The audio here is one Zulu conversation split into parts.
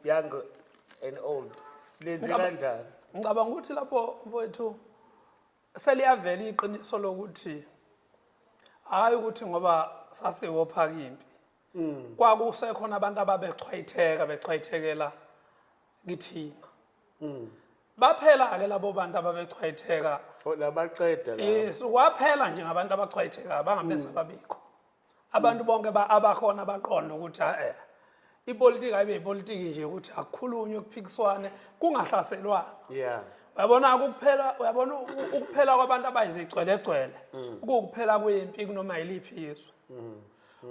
Young and old, lenze kanjani? Ngicabanga ukuthi lapho, mfowethu, seliyavela iqiniso lokuthi hayi, ukuthi ngoba sasiwophaka impi, kwakusekhona abantu ababechwayitheka, bechwayithekela kithina. Baphela-ke labo bantu ababechwayitheka. Oh, labaqeda la. Yes, kwaphela nje ngabantu abachwayithekayo, bangabese babikho. Abantu bonke abakhona baqonda ukuthi eh ipolitiki ayibe ipolitiki nje, ukuthi akukhulunywe, kuphikiswane, kungahlaselwana. Uyabona ukuphela, uyabona ukuphela kwabantu abayizigcwelegcwele kuwukuphela kwempi kunoma yiliphi izwe.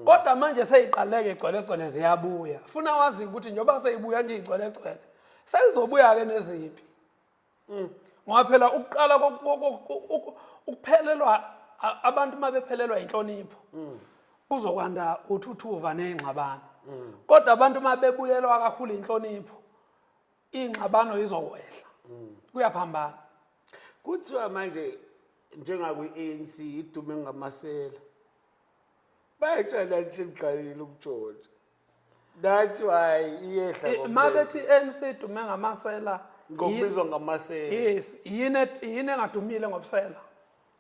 Kodwa manje seyiqaleke igcwelegcwele, ziyabuya. Funa wazi ukuthi njengoba seyibuya nje igcwelegcwele, seyizobuya-ke nezimpi, ngoba phela ukuqala ukuphelelwa abantu, uma bephelelwa inhlonipho, kuzokwanda uthuthuva ney'ngxabano. Kodwa abantu uma bebuyelwa kakhulu inhlonipho, iy'ngxabano izokwehla, kuyaphambana. Kuthiwa manje njengakwi-ANC idume ngamasela, bayatshela nithi niqalile ukutshontsha, that's why iyehla Ma ngomlenze. Bethi i-ANC idume ngamasela. Ngokubizwa ngamasela. Yes, yini engadumile ngobusela?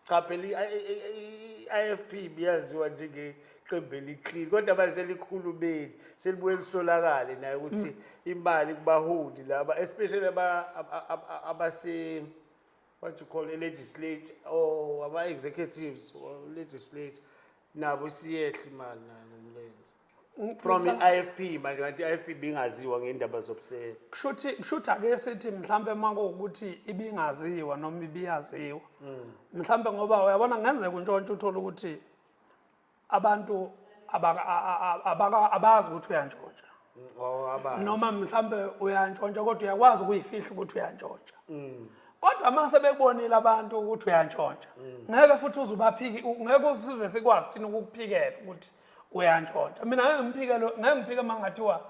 Cha phela, i-IFP biyaziwa njengeqembu eli-clean, kodwa manje selikhulumeni, selibuye lisolakale naye ukuthi imali kubaholi laba, especially abase, what you call, legislate or ama-executives or legislate, nabo siyehla imali nayo ngomlenze from i-IFP manje, kanti i-IFP bingaziwa ngendaba zobusela. Kushuthi ake sithi mhlambe makuwukuthi ibingaziwa noma ibiyaziwa, mhlambe ngoba uyabona kungenzeka untshontshe, uthole ukuthi abantu abazi ukuthi uyantshontsha. Oh, abazi. Noma mhlambe uyantshontsha, kodwa uyakwazi ukuyifihla ukuthi uyantshontsha. Kodwa uma sebebonile abantu ukuthi uyantshontsha, ngeke futhi uze ubaphiki, ngeke usize sikwazi thina ukukuphikela ukuthi uyantshontsha. Mina ngeke ngiphikele, ngeke ngiphike uma ngathiwa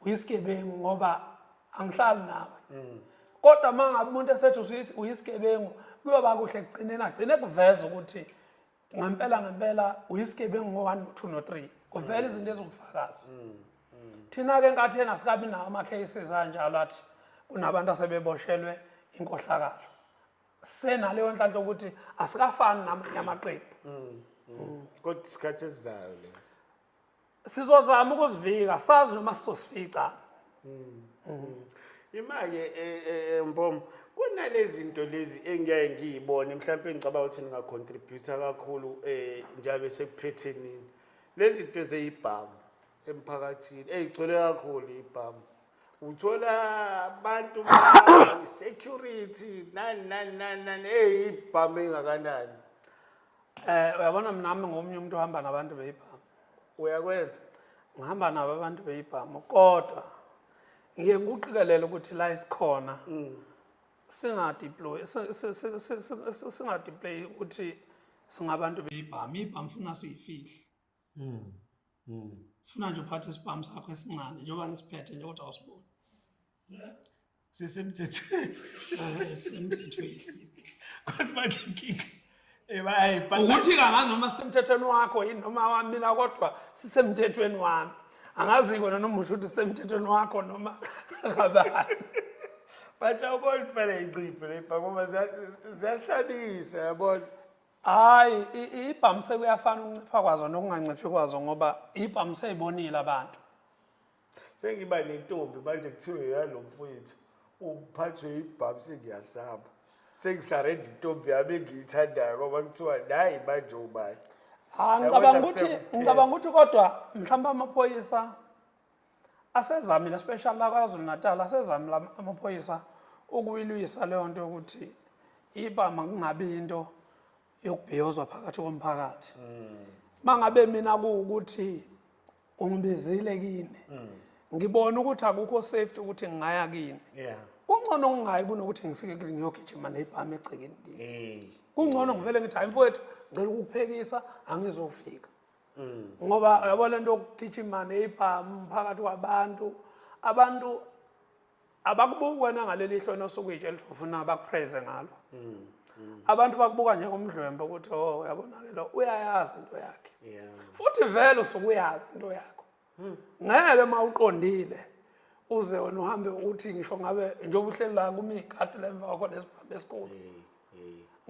uyisigebengu, ngoba angihlali nawe. Kodwa uma ngabe umuntu esethi uyisigebengu, kuyoba kuhle ekugcineni agcine kuveza ukuthi ngempela ngempela uyisigebengu ngo-1, no-2, no-3, kuvela izinto eziwubufakazi. Thina-ke enkatheni asikabi nawo ama-cases anjalo athi kunabantu asebeboshelwe inkohlakalo. Senaleyo nhlanhla ukuthi asikafani namanye amaqembu. Kodwa isikhathi esizayo leso. Sizozama ukuzivika, sazi noma sizosifica. Imake Mbom, kunalezi zinto lezi engiyaye ngiyibone, mhlawumbe ngicabanga ukuthi ningacontribute kakhulu njabe sekuphethenini lezi zinto ezeyibhamu emphakathini, eyigcwele kakhulu ibhamu, uthola abantu security nani nani nani nani, eyibhamu engakanani. Uyabona, nami ngomunye umuntu ohamba nabantu beyibhamu. Uyakwenza? Ngihamba nabo abantu beyibhamu, kodwa ngiye ngikuqikelela ukuthi la isikhona singadeploy, singadeploy ukuthi singabantu beyibhamu. Ibhamu funa siyifihle. Funa nje uphathe isibhamu sakho esincane njengoba ngisiphethe nje, kodwa awusiboni. Sisemthethweni. Sisemthethweni. Kodwa manje inkinga bayayi Ukuthi kangazi noma sisemthethweni wakho yini noma wami mina, kodwa sisemthethweni wami. Angazi kona noma usho ukuthi sisemthethweni wakho noma kabani. But awuboni kufanele inciphe le ibhamu, ngoba ziyasabisa, yabona. Hayi, ibhamu sekuyafana ukuncipha kwazo nokunganciphi kwazo, ngoba ibhamu seyibonile abantu. Sengiba nentombi manje, kuthiwe yalo mfowethu uphathwe ibhamu, sengiyasaba, sengisarenda intombi yami engiyithandayo, ngoba kuthiwa nayi manje ubani. Ah, Yabo, ngicabanga ukuthi akusekho. Ngicabanga ukuthi kodwa mhlawumbe amaphoyisa asezamile, especially la KwaZulu Natal, asezamile amaphoyisa ukuyilwisa leyo nto yokuthi ibhamu kungabi into yokubhiyozwa phakathi komphakathi. Mangabe mina kuwukuthi ungibizile kini, ngibona ukuthi akukho safety ukuthi ngingaya kini, kungcono ngingayi kunokuthi ngifike kini ngiyogijima nebhamu egcekeni kini. Kungcono ngivele ngithi, "Hayi mfowethu, ngicela ukukuphekisa, angizofika," ngoba uyabona lento yokugijima nebhamu phakathi kwabantu, abantu abakubuki wena ngaleli hlo nosuke uyitshela ukuthi ufuna bakupraise ngalo. Abantu bakubuka njengomdlwembe, ukuthi, "Oh, uyabona-ke, lo uyayazi into yakhe." Futhi vele usuke uyazi into yakho. Ngeke uma uqondile Uze wena uhambe uthi ngisho ngabe njengoba uhleli la kumi igadi la emva kwakho nesibhambe esikhulu.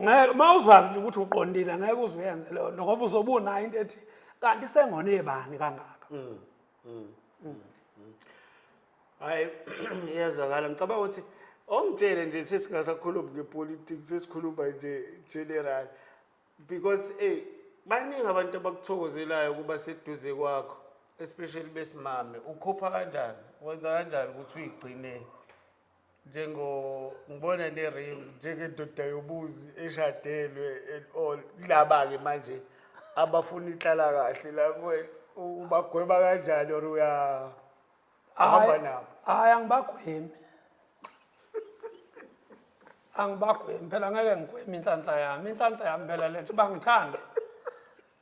Ngeke uma uzazi nje ukuthi uqondile, ngeke uze uyenze leyo nto, ngoba uzobe unayo into ethi kanti sengone bani kangaka. Hayi, iyazwakala. Ngicabanga ukuthi ongitshele nje, sesingasakhulumi ngepolitics, sesikhuluma nje general, because baningi abantu abakuthokozelayo ukuba seduze kwakho, especially besimame. Ukhupha kanjani, wenza kanjani ukuthi uyigcine njengo ngibona ne-ring, njengendoda yobuzi eshadelwe and all? Kulaba-ke manje abafuna inhlala kahle la kuwena, ubagweba kanjani or uya uhamba nabo? Hayi, angibagwemi, angibagwemi phela. Ngeke ngigweme inhlanhla yami. Inhlanhla yami phela lethu bangithanda.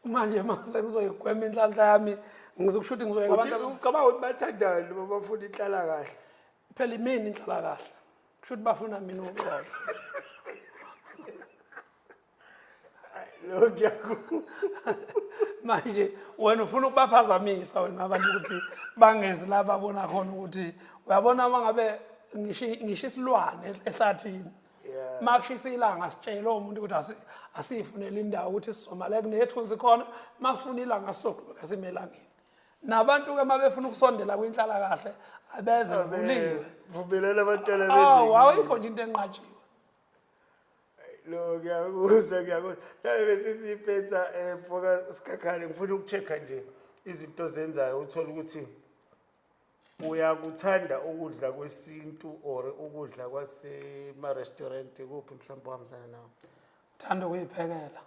Manje mase kuzoyigwema inhlanhla yami, ngizokusho ukuthi ngizoyeka abantu. Ucabanga ukuthi bathandani noma bafuna inhlala kahle? Phela imini inhlala kahle, kusho ukuthi bafuna mina uqobo. Lo ngiyaku Manje wena ufuna ukubaphazamisa wena abantu ukuthi bangezi la babona khona ukuthi uyabona uma ngabe ngisho isilwane ehlathini, uma kushisa ilanga, sitshele umuntu ukuthi asiyifunele indawo ukuthi sizomale kunethunzi khona. Uma sifuna ilanga, sizoqhubeka sime elangeni. Nabantu-ke uma befuna ukusondela kwinhlala kahle, abeze, kuvuliwe. Vumelana abantwana. Awu, awuyikho nje into enqatshiwe. Lo ngiyakuzwa, ngiyakuzwa. Mhlawumbe besisiyiphetha, mfoka Sikhakhane, ngifuna uku-check-a nje izinto ozenzayo, uthole ukuthi uyakuthanda ukudla kwesintu or ukudla kwasema-restaurant, kuphi mhlawumbe ohambisana nawo? Thanda ukuyiphekela.